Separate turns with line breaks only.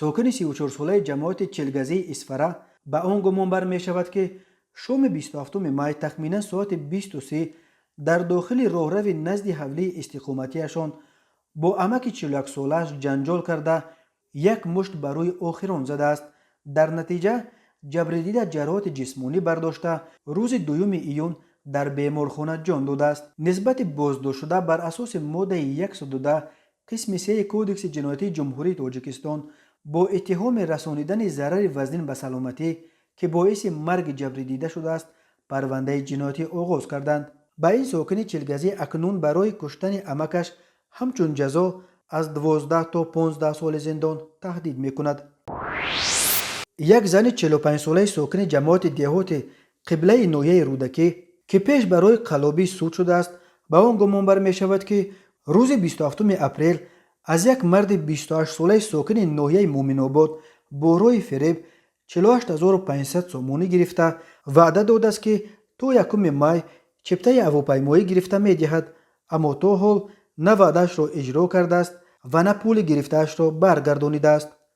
Сокини 34-солаи ҷамоати Чилгазии Исфара ба он гумонбар мешавад, ки шоми 27 май тахминан соати 20:30 дар дохили роҳрави назди ҳавлии истиқоматиашон бо амаки 41-солааш ҷанҷол карда, як мушт ба рӯи охирон задааст. Дар натиҷа ҷабридида ҷароҳати ҷисмонӣ бардошта, рӯзи 2 июн дар беморхона ҷон додааст. Нисбати боздоштшуда бар асоси моддаи 110 қисми 3 Кодекси ҷиноятии Ҷумҳурии Тоҷикистон бо иттиҳоми расонидани зарари вазнин ба саломатӣ, ки боиси марги ҷабридида шудааст, парвандаи ҷиноятӣ оғоз карданд. Ба ин сокини Чилгазӣ акнун барои куштани амакаш ҳамчун ҷазо аз 12 то 15 соли зиндон таҳдид мекунад. Як зани 45-солаи сокини ҷамоати деҳоти Қиблаи ноҳияи Рӯдакӣ, ки пеш барои қаллобӣ суд шудааст, ба он гумонбар мешавад, ки рӯзи 27 апрел аз як марди 28-солаи сокини ноҳияи Муъминобод бо роҳи фиреб 48 500 сомонӣ гирифта, ваъда додааст, ки то 1 май чиптаи ҳавопаймоӣ гирифта медиҳад, аммо то ҳол на ваъдаашро иҷро кардааст ва на пули гирифтаашро баргардонидааст.